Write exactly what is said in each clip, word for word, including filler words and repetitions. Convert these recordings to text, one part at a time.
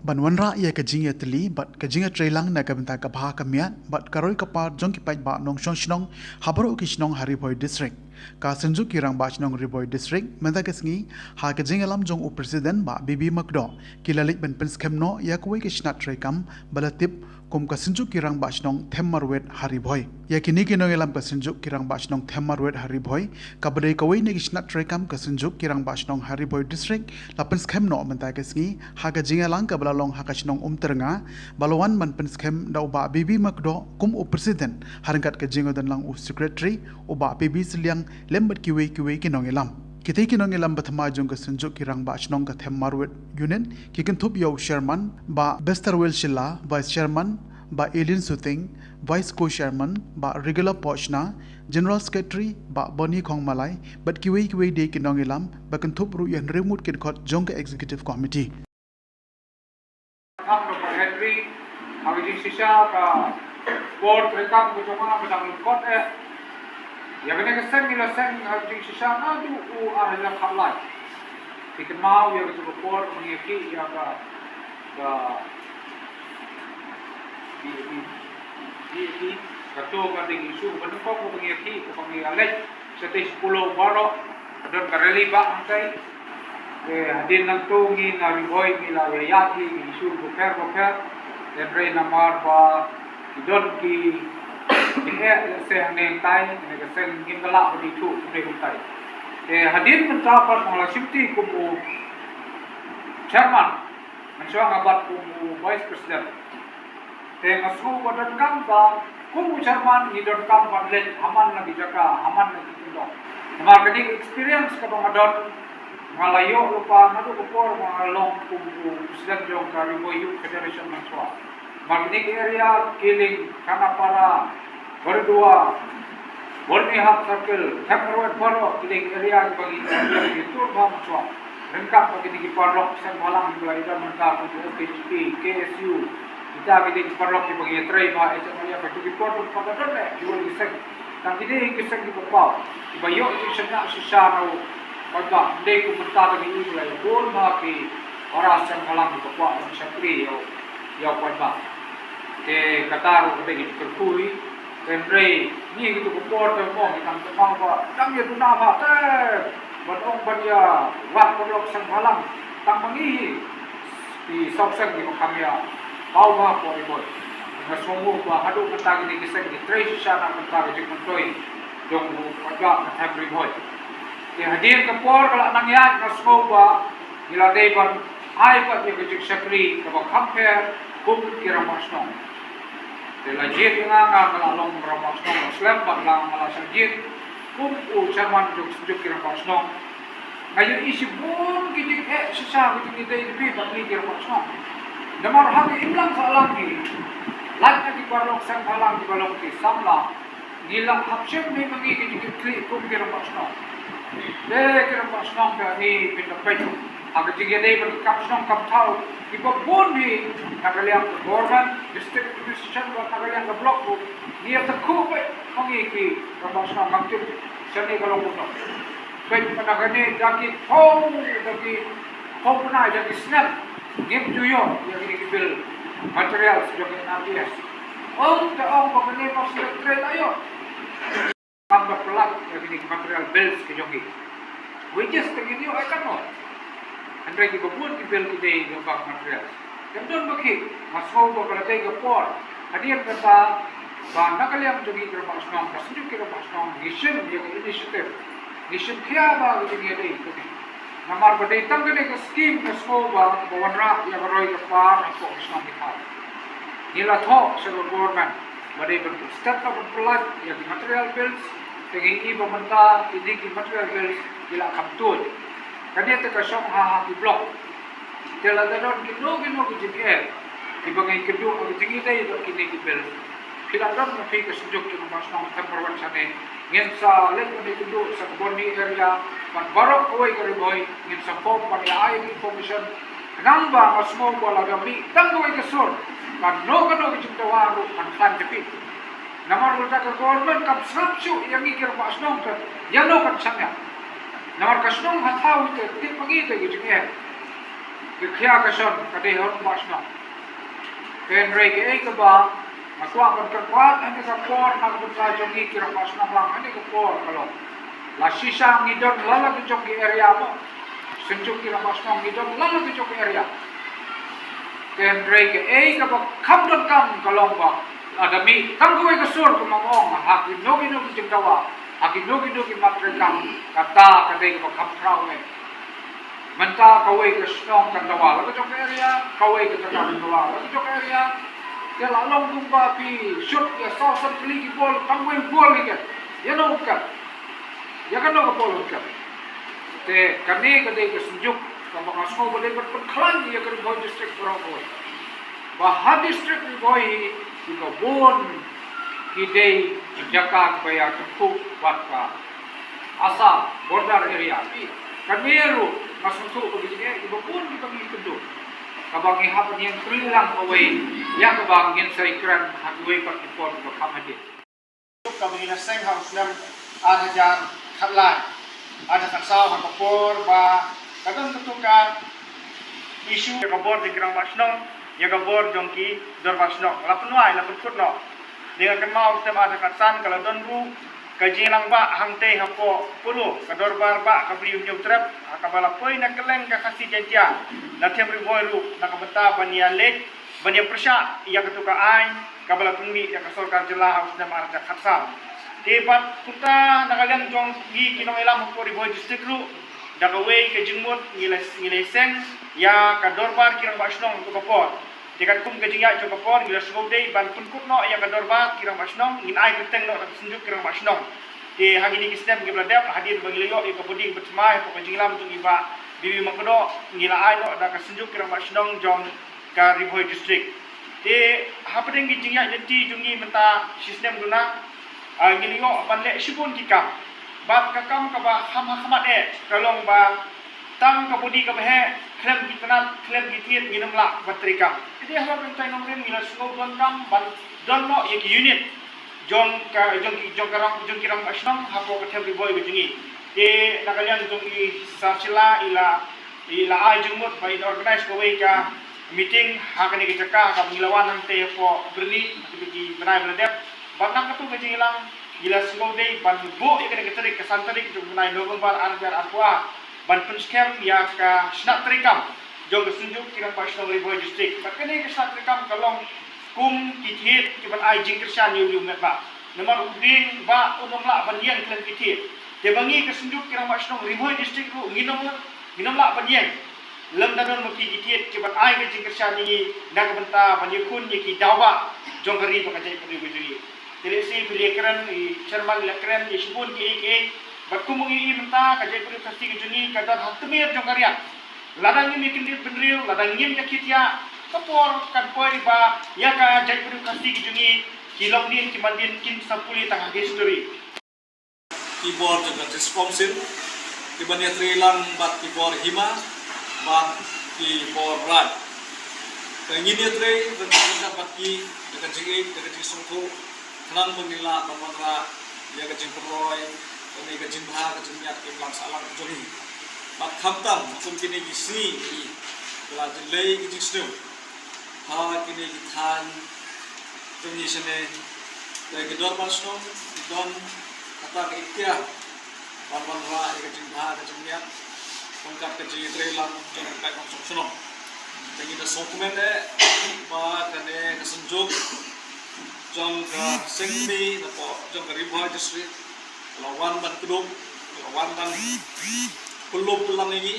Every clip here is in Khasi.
Ban wanrah ïa ka jingïatylli bad ka jingïatreilang na ka bynta ka bha ka miat bad ka roi ka par jong ki paidbah nongshong shnong ha baroh ki shnong ha Ri Bhoi District, ka Synjuk ki Rangbah Shnong Ri Bhoi District mynta ka sngi, ha ka jingïalam jong u President Bah B B Makdoh, ki la leit ban pynskhem noh ïa kawei ka shnat treikam ba la tip kum ka Synjuk ki Rangbah Shnong Them Marwet ha Ri Bhoi. Ïa kine ki nongïalam ka Synjuk ki Rangbah Shnong Them Marwet ha Ri Bhoi, kaba dei kawei na ki shnat treikam ka Synjuk ki Rangbah Shnong ha Ri Bhoi District, la pynskhem noh mynta ka sngi ha ka jingïalang kaba la long ha ka shnong Umtyrnga, ba la wan ban pynskhem da u Bah B B Makdoh kum u President, ha ryngkat ka jingdon lang u Secretary, u Bah P B Sylliang, lem bad kiwei kiwei ki nongïalam. Kitei ki nongïalam ba thymmai jong ka Synjuk ki Rangbah Shnong ka Them Marwet Unit ki kynthup ïa u Chairman Bah Besterwell Shylla, Vice Chairman Bah Alien Suting, Vice Co-Chairman Bah Regular Pohshna, General Secretary Bah Boni Khongmalai, bad kiwei kiwei de ki nongïalam, ba kynthup ruh ïa hynriew ngut ki dkhot jong ka Executive Committee. Kam ka Bah Henry, ha ka jingshisha ka por treikam ka jong nga ka dang lyngkot eh. Ïa kane ka seng ngi la seng ha ka jingshisha naduh u ar hajar khatlai. Phi kynmaw ïa ka jong ka por ba ngi ïa ki ïa ka, ka, ki, ki, ki, ki, ka to ka ding issue ba nyngkong ba ngi ïa ki, ba ngi ïa leit. Shatei sha Polo baroh, don ka rally ba hangtai. Te hadien nangto ngi na Ri Bhoi ngi la ïa ïaid hi ngi issue bapher bapher. Te hynrei namar ba ki don ki, ki eh lehse hangne hangtai, kane ka seng ngim da lah ban ithuh kumne kumtai. Te hadien mynta pat nga la shimti kum u chairman, mynshuwa nga bat kum u vice president. Te nga sngew ba donkam ba kum u chairman ngi donkam ban leit ha man la ki jaka, ha man la ki kyndong. Namar kane ka experience kaba nga don, nga la ïoh lypa naduh ka por ba nga long kum u president jong ka Ri Bhoi Youth Federation mynshuwa. Namar kine ki area, Killing, Khanapara, Bardua, Byrnihat Circle, Them Marwet baroh, ki dei ki area kiba ngi ïa, ïa, ïa tur bha mynshuwa. Ryngkat bad kine ki paralok seng bhalang kiba la ïadon mynta kum u K H P, K S U, kita ki dei ki paralok kiba ngi ïatrei bha, eh, seng ïa, bad ki paralok kiba la don eh, kiba ngi seng. Tang ki dei ki seng kiba paw, kiba ïoh ki seng ïa shisha na u paidbah, dei kum mynta da ngi ïa la ïa bun bha ki para seng bhalang kiba kwah ban shakri ïa u, ïa u paidbah. Te kata ruh ka dei ki kyrkhu hi. Te hynrei ngi kito ki por te mo ngi tang tymmen ba tang ïa duna ba te ban ong ban ïa wad paralok seng bhalang tang ma ngi hi. Ki sop seng kiba kham ïa paw bha por i bor. Nga sngew ba haduh mynta kine ki seng ki trei shisha na ka bynta ka jingmyntoi jong u paidbah ka Them Ri Bhoi. Te hadien ka por ka la nang ïaid nga sngew ba ngi la dei ban ai pat ïa ka jingshakri kaba kham pher kum ki rangbah shnong. Te la jied ïa nga, nga la long rangbah shnong la slem bad la nga la shah jied kum u chairman jong Synjuk ki Rangbah Shnong. Nga ïohi shibun ki jingeh shisha ki jingïadei lynti bad ngi ki rangbah shnong. Namar ha ki imlang sahlang hi, lait na ki paralok seng bhalang kiba long ki samla, ngi la hap shim hi ma ngi ki jingkitkhlieh kum ki rangbah shnong. Te ki rangbah shnong te ngi pynda peit ha ka jingïadei bad ki kam shnong kam thaw kiba bun hi na ka liang ka government, district administration bad na ka liang ka block ruh. Ngi ïa takhuh beit ma ngi ki rangbah shnong ngam tip shane ka long kumno. Peit mynta kane da ki phew, da ki phew bnai, da ki snem ngim ju ïoh ïa kine ki bill materials jong ki N R B S. Ong te ong ba kane ka snem trei la ïoh. Kam da pynlait ïa kine ki material bills ki jong ki. Wages te ngin ïoh ai katno. Hynrei kiba bun ki bill ki dei ïa bad materials. Te don ba ki, nga sngew ba ka la dei ka por hadien kata ba na ka liang jong ngi ki rangbah shnong, ka Synjuk ki Rangbah Shnong, ngi shim ïa ka initiative, ngi shim khia ba ka jingïadei kane. Namar ba dei tang kane ka scheme nga sngew ba ka wanrah ïa ka roi ka par hapoh ka shnong ki thaw. Ngi la thoh sha ka government ba dei ban step up ban pynlait ïa ki material bills, te ngi i ba mynta kine ki material bills ki la kham tuid. Kane te ka shong ha, ha ki block. Te lada don kino kino ki jingeh kiba ngi kynduh ha ka jingïadei bad kine ki bills, phi la don ma phi ka Synjuk ki Rangbah Shnong Them Marwet shane. Ngin sa leit ban ïakynduh sa ka Byrnihat area bad baroh kawei ka Ri Bhoi, ngin sa form ban ïa ai information. Khnang ba nga sngew ba lada mih tang kawei ka sur, kano kano ka jingdawa ruh kan khlaiñ ja phi. Namar lada ka government kam sngap shuh ïa ngi ki rangbah shnong te ïano kan shaniah. Namar ka shnong ha thaw te tip ma ngi te ka jingeh. Ka khia ka shon ka dei ha u rangbah shnong. Hynrei kaei kaba nga kwah ban kyrpad ha kane ka por na ka bynta jong ngi ki rangbah shnong lang ha kane ka por ka long, la shisha ngi don la la ki jong ki area mo. Synjuk ki rangbah shnong ngi don la la ki jong ki area. Hynrei kaei kaba kham donkam ka long ba lada mih tang kawei ka sur, kumba nga ong, ha kino kino ki jingdawa, ha kino kino ki mat treikam, kata ka dei kaba kham khraw eh. Mynta kawei ka shnong kan dawa la ka jong ka area, kawei ka jaka kan dawa la ka jong ka area. Te la long kumba phi shut ïa saw san tylli ki ball, tang wei ball hi ka. Ïa no ka. Ïa kano ka ball ka. Te kane ka dei ka synjuk kaba nga sngew ba dei ban pynkhlaiñ ïa ka Ri Bhoi District baroh kawei. Ba ha District Ri Bhoi hi ki ba bun ki dei jaka ba ïa ka khu bad ka Assam border area. Phi, kane ruh nga sngewthuh ba ki jingeh kiba bun kiba ngi kynduh, kaba ngi hap ban ïeng treikam kawei ïa kaba ngin sa ïakren ha kawei pat ki por kiba kham hadien. Kaba ngi la seng ha u snem ar hajar khatlai, ar hajar khatsaw, ha ka por ba ka don katu ka issue ïa ka bor jong ki rangbah shnong, ïa ka bor jong ki dorbar shnong. La pynwai, la pynkut noh. Te nga kynmaw u snem ar hajar khatsan ka la don ruh ka jingïalang bah hangtei hapoh Polo, ka dorbar bah ka Bri u Hynñiewtrep, ha kaba la poi na kylleng ka Khasi Jaiñtia. Na Them Ri Bhoi ruh na ka bynta ban ïaleit, ban ïapyrshah ïa katu ka aiñ kaba la pynmih da ka sorkar jylla ha u snem ar hajar khatsaw. Te bad kumta na ka liang jong ngi ki nongïalam hapoh Ri Bhoi District ruh, da kawei ka jingmut ngi la, ngi la seng ïa ka dorbar ki rangbah shnong ha katu ka por. Te katkum ka jingïaid jong ka por ngi la sngewdei ban pynkut noh ïa ka dorbar ki rangbah shnong, ngin ai kyrteng noh da ka synjuk ki rangbah shnong. Te ha kine ki snem kiba la dep, hadien ba ngi la ïoh ïa ka body ba thymmai hapoh ka jingïalam jong i Bah B B Makdoh, ngi la ai noh da ka synjuk ki rangbah shnong jong ka Ri Bhoi District. Te hapdeng ki jingïaid lynti jong ngi mynta shisnem duna, ah, ngi la ïoh ban leh shibun ki kam. Bad ka kam kaba kham ha khmat eh ka long ba tang ka body kaba heh, khlem ki tnat, khlem ki thied ngin ym lah ban treikam. Te halor kane ka nongrim ngi la sngewdonkam ban don noh ïa ki unit jong ka, jong ki, jong ka rang, jong ki rangbah shnong hapoh ka Them Ri Bhoi ka jong ngi. Te na ka liang jong i Sar Shylla i la, i la ai jingmut ba in organise kawei ka meeting ha kane ka jaka kaba ngi la wan hangtei hapoh Byrni ha kine ki bnai ba la dep. Bad na katu ka jingïalang ngi la sngewdei ban buh ïa kane ka tarik, ka san tarik jong u bnai November ar hajar arphew ar, ban pynskhem ïa ka shnat treikam jong ka synjuk ki rangbah shnong Ri Bhoi District. Bad kane ka shnat treikam ka long kum ki thied kiban ai jingkyrshan ïa u dei u met bah. Namar u dei bah un ym lah ban ïeng khlem ki thied. Te ba ngi ka synjuk ki rangbah shnong Ri Bhoi District ruh ngin ym, ngin ym lah ban ïeng lym da don ma ki ki thied kiban ai ka jingkyrshan ïa ngi na ka bynta ban ïakhun ïa ki daw bah jong ka ri bad ka jaitbynriew ka jong ngi. Te lehse phi la ïakren, i chairman la kren ïa shibun kiei kiei. Bad kum ngi i mynta ka jaitbynriew Khasi ka jong ngi ka don ha tmier jong ka riat. Lada ngim ïa kyndit bynriew, lada ngim ïa khit ïa, ka por kan poi ba ïa ka jaitbynriew Khasi ka jong ngi ki longdien ki mandien kin sa pule tang ha history. Ki bor jong ka Discouncil kiban ïatrei lang bad ki bor hima bad ki bor raid. Te ngin ïatrei ryngkat ryngkat bad ki da ka jingïeit, da ka jingsngewthuh, khnang ba ngin lah ban wanrah ïa ka jingpynroi, ïa ka jingbha ka jingmiat, ka imlang sahlang jong ngi. Bad khamtam kum kine ki sngi ngi la jin leh ki jingsniew ha kine ki thaiñ jong ngi shane. Te ki dorbar shnong ki don kata ka iktiar ban wanrah ïa ka jingbha ka jingmiat ryngkat ka jingïatrei lang jong ka kongsan shnong. Te ngi da sngewkmen eh ba kane ka synjuk jong ka seng kmie napoh jong ka Ri Bhoi District ka la wan ban kdup, ka la wan ban pynlong pynlang ïa ngi.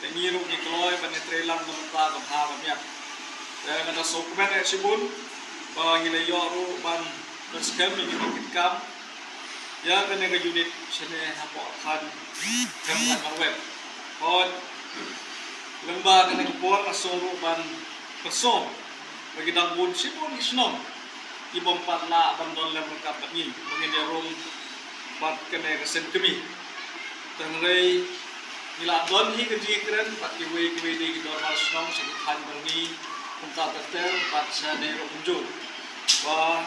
Te ngi ruh ngi kloi ban ïatrei lang na ka bynta ka bha ka miat. Te nga da sngewkmen eh shibun ba ngi la ïoh ruh ban pynskhem ïa kine ki kam ïa kane ka unit shane hapoh thaiñ Them Ri Bhoi. Hooid, lyngba kane ka por nga sngew ruh ban pynsngew ba ki dang bun shibun ki shnong ki bym pat lah ban don lem ryngkat bad ngi ba ngin ïarum bad kane ka seng kmie. Te hynrei ngi la don hi ka jingkren bad kiwei kiwei de ki dorbar shnong sha ki thaiñ bad ngi kumta ter ter bad sha ne ruh kumjuh ba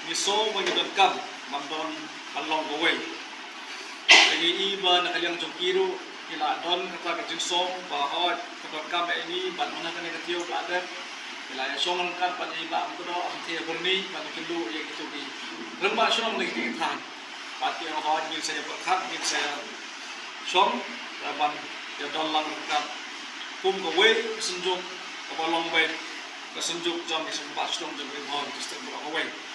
ngi sngew ba ngi donkam ban don ban long kawei. Te ngi i ba na ka liang jong ki ruh Ki la don kata ka jingsong ba hooid ka donkam ïa ine bad mynta kane ka taïew ba la dep ki la ïa shong ryngkat bad ïa i Bah Mukdor, ym thie byrni bad ïa kynduh ïa kito ki rangbah shnong na kito ki thaiñ. Bad ki ong hooid ngin sa ïa pyrkhat, ngin sa ïa shong, ban ïa don lang ryngkat kum kawei ka synjuk kaba long beit, ka synjuk jong ki seng bah shnong jong Ri Bhoi District baroh kawei.